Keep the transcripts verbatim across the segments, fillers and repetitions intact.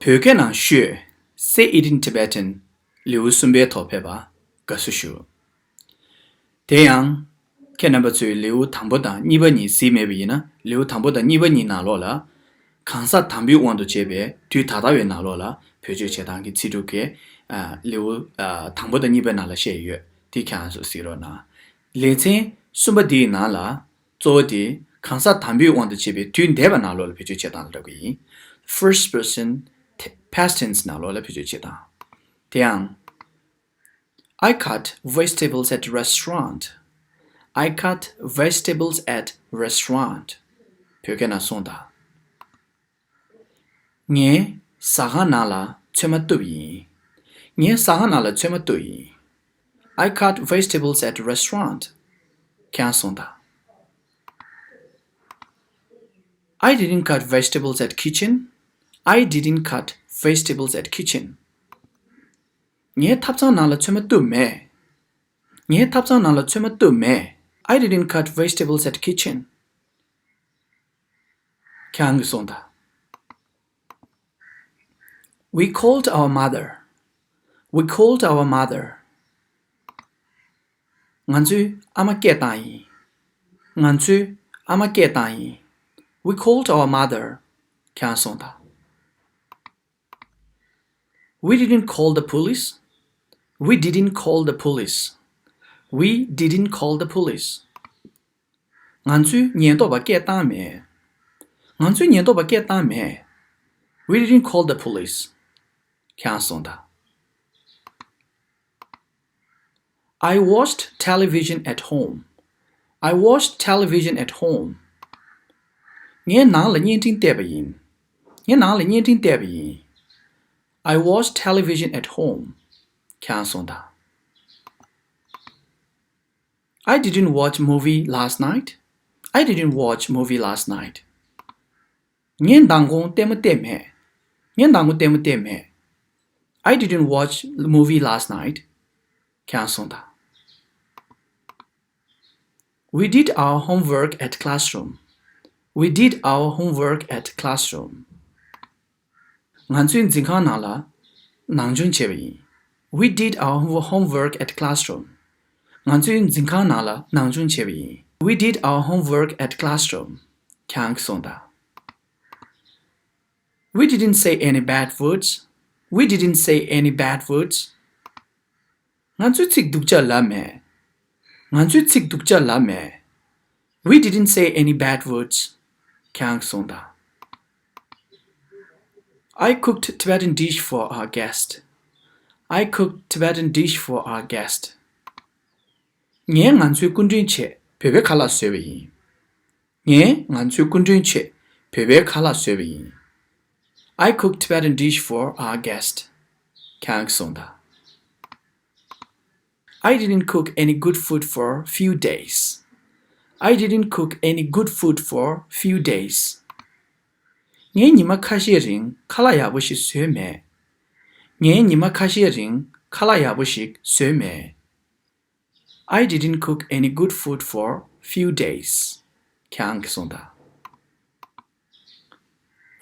བོད་སྐད་ནང་ཤོད། Say it in Tibetan. ལེའུ་གསུམ་པའི་ཐོག་ཕེབས་པར་དགའ་བསུ་ཞུ། དེ་ཡང་། ཁྱེད་རྣམ་པ་ཚོས་ལེའུ་དང་པོ་དང་གཉིས་པ་གཉིས་གཟིགས་མེད་པ་ཡིན་ན། ལེའུ་དང་པོ་དང་གཉིས་པ་གཉིས་ནང་ལོགས་ལ། གང་ཟག་དམ་པའི་དབང་དུ་བྱས་པའི་དུས་ད་ལྟ་བའི་ནང་ལོགས་ལ་བེད་སྤྱོད་བྱེད་སྟངས་ཀྱི་ཚིག་གྲུབ་ཀྱི། ཨ། ལེའུ། ཨ། དང་པོ་དང་གཉིས་པའི་ནང་ལ་བཤད་ཡོད། དེ་ཁྱེད་རང་ཚོས་གཟིགས་རོགས་གནང་། ལེ་ཚན་གསུམ་པ་འདིའི་ནང་ལ། གཙོ་བོ་དེ་གང་ཟག་དམ་པའི་དབང་དུ་བྱས་པའི་དུས་འདས་པ་ནང་ལོགས་ལ་བེད་སྤྱོད་བྱེད་སྟངས་ལ་འགྲོ་གི་ཡིན། First person past tense ནང་ལོགས་ལ་བེད་སྤྱོད་བྱེད་སྟངས། དེ་ཡང་། I cut vegetables at restaurant. I cut vegetables at restaurant. བོད་སྐད་ནང་གསུངས་དང་། ངས་ཟ་ཁང་ནང་ལ་ཚོད་མ་གཏུབ་ཡིན། ངས་ཟ་ཁང་ནང་ལ་ཚོད་མ་གཏུབ་ཡིན། I cut vegetables at restaurant. ཁྱེད་རང་གསུངས་དང་། I didn't cut vegetables at kitchen. I didn't cut vegetables at kitchen. ངས་ཐབ་ཚང་ནང་ལ་ཚོད་མ་གཏུབ་མེད། ངས་ཐབ་ཚང་ནང་ལ་ཚོད་མ་གཏུབ་མེད། I didn't cut vegetables at kitchen. ཁྱེད་རང་གིས་གསུངས་དང་། We called our mother. We called our mother. ང་ཚོས་ཨ་མ་སྐད་བཏང་ཡིན། ང་ཚོས་ཨ་མ་སྐད་བཏང་ཡིན། We called our mother. ཁྱེད་རང་གསུངས་དང་། We didn't call the police. We didn't call the police. We didn't call the police. ང་ཚོས་ཉེན་རྟོག་པ་སྐད་བཏང་མེད། ང་ཚོས་ཉེན་རྟོག་པ་སྐད་བཏང་མེད། We didn't call the police. ཁྱེད་རང་གསུངས་དང་། I watched television at home. I watched television at home. ངས་ནང་ལ་བརྙན་འཕྲིན་བལྟས་པ་ཡིན། ངས་ནང་ལ་བརྙན་འཕྲིན་བལྟས་པ་ཡིན། I watched television at home. ཁྱེད་རང་གསུངས་དང་། I didn't watch movie last night. I didn't watch movie last night. ངས་མདང་དགོང་ལྟད་མོ་བལྟས་མེད། ངས་མདང་དགོང་ལྟད་མོ་བལྟས་མེད། I didn't watch movie last night. ཁྱེད་རང་གསུངས་དང་། We did our homework at classroom. We did our homework at classroom. ང་ཚོས་འཛིན་ཁང་ནང་ལ་ནང་སྦྱོང་བྱས་པ་ཡིན། We did our homework at classroom. ང་ཚོས་འཛིན་ཁང་ནང་ལ་ནང་སྦྱོང་བྱས་པ་ཡིན། We did our homework at classroom. ཁྱེད་རང་གིས་གསུངས་དང་། We didn't say any bad words. We didn't say any bad words. ང་ཚོས་ཚིག་སྡུག་ཅག་ལབ་མེད། ང་ཚོས་ཚིག་སྡུག་ཅག་ལབ་མེད། We didn't say any bad words. ཁྱེད་རང་གིས་གསུངས་དང་། I cooked Tibetan dish for our guest. I cooked Tibetan dish for our guest. ངས་ང་ཚོའི་སྐུ་མགྲོན་ཆེད་བོད་པའི་ཁ་ལག་བཟོས་པ་ཡིན། ངས་ང་ཚོའི་སྐུ་མགྲོན་ཆེད་བོད་པའི་ཁ་ལག་བཟོས་པ་ཡིན། I cooked Tibetan dish for our guest. ཁྱེད་རང་གིས་གསུངས་དང་། I didn't cook any good food for few days. I didn't cook any good food for few days. ངས་ཉི་མ་ཁ་ཤས་རིང་ཁ་ལག་ཡག་པོ་ཞིག་བཟོས་མེད། ངས་ཉི་མ་ཁ་ཤས་རིང་ཁ་ལག་ཡག་པོ་ཞིག་བཟོས་མེད། I didn't cook any good food for few days. ཁྱེད་རང་གིས་གསུངས་དང་།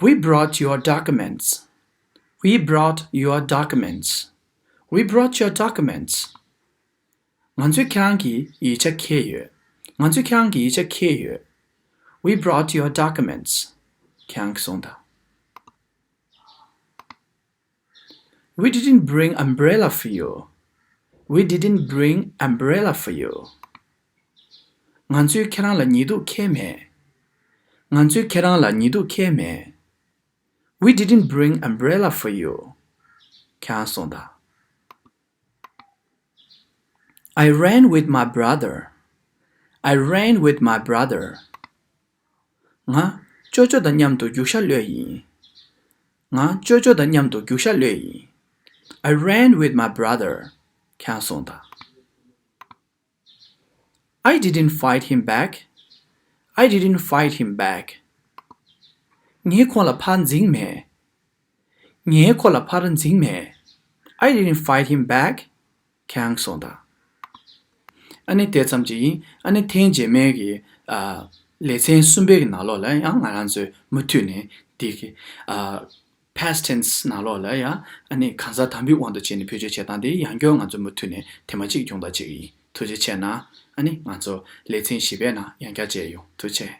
We brought your documents. We brought your documents. We brought your documents. ང་ཚོས་ཁྱེད་རང་གི་ཡིག་ཆ་འཁྱེར་ཡོད། ང་ཚོས་ཁྱེད་རང་གི་ཡིག་ཆ་འཁྱེར་ཡོད། We brought your documents. ཁྱེད་རང་གིས་གསུངས་དང་། We didn't bring umbrella for you. We didn't bring umbrella for you. ང་ཚོས་ཁྱེད་རང་ལ་ཉི་གདུགས་འཁྱེར་མེད། ང་ཚོས་ཁྱེད་རང་ལ་ཉི་གདུགས་འཁྱེར་མེད། We didn't bring umbrella for you. ཁྱེད་རང་གསུངས་དང་། I ran with my brother. I ran with my brother. ང་ཅོ་ཅོ་དང་མཉམ་དུ་རྒྱུག་ཤར་གློད་ཡིན། ང་ཅོ་ཅོ་དང་མཉམ་དུ་རྒྱུག་ཤར་གློད་ཡིན། I ran with my brother. ཁྱེད་རང་གསུངས་དང་། I didn't fight him back. I didn't fight him back. ངས་ཁོང་ལ་ཕར་འཛིང་མེད། ངས་ཁོ་ལ་ཕར་འཛིང་མེད། I didn't fight him back. ཁྱེད་རང་གསུངས་དང་། ཨ་ནི་དེ་ཙམ་གྱིས་ཡིན། ཨ་ནི་ཐེངས་རྗེས་མའི་གི། ཨ། ལེ་ཚན་གསུམ་པའི་གི་ནང་ལོགས་ལ་ཡང་ང་རང་ཚོས་མུ་མཐུད་ནས་འདི་གི། ཨ། past tense ནང་ལོགས་ལ་ཡང་ཨ་ནི་གང་ཟག་དམ་པའི་དབང་དུ་བྱས་ནས་བེད་སྤྱོད་བྱེད་སྟངས་དེ་ཡང་བསྐྱར་ང་ཚོ་མུ་མཐུད་ནས་ཐེངས་མ་གཅིག་སྦྱོང་བརྡར་བྱེད་ཀྱི་ཡིན། ཐུགས་རྗེ་ཆེ་གནང་། ཨ་ནི་ང་ཚོ་ལེ་ཚན་བཞི་པའི་ནང་ཡང་བསྐྱར་མཇལ་ཡོང་། ཐུགས་རྗེ་ཆེ།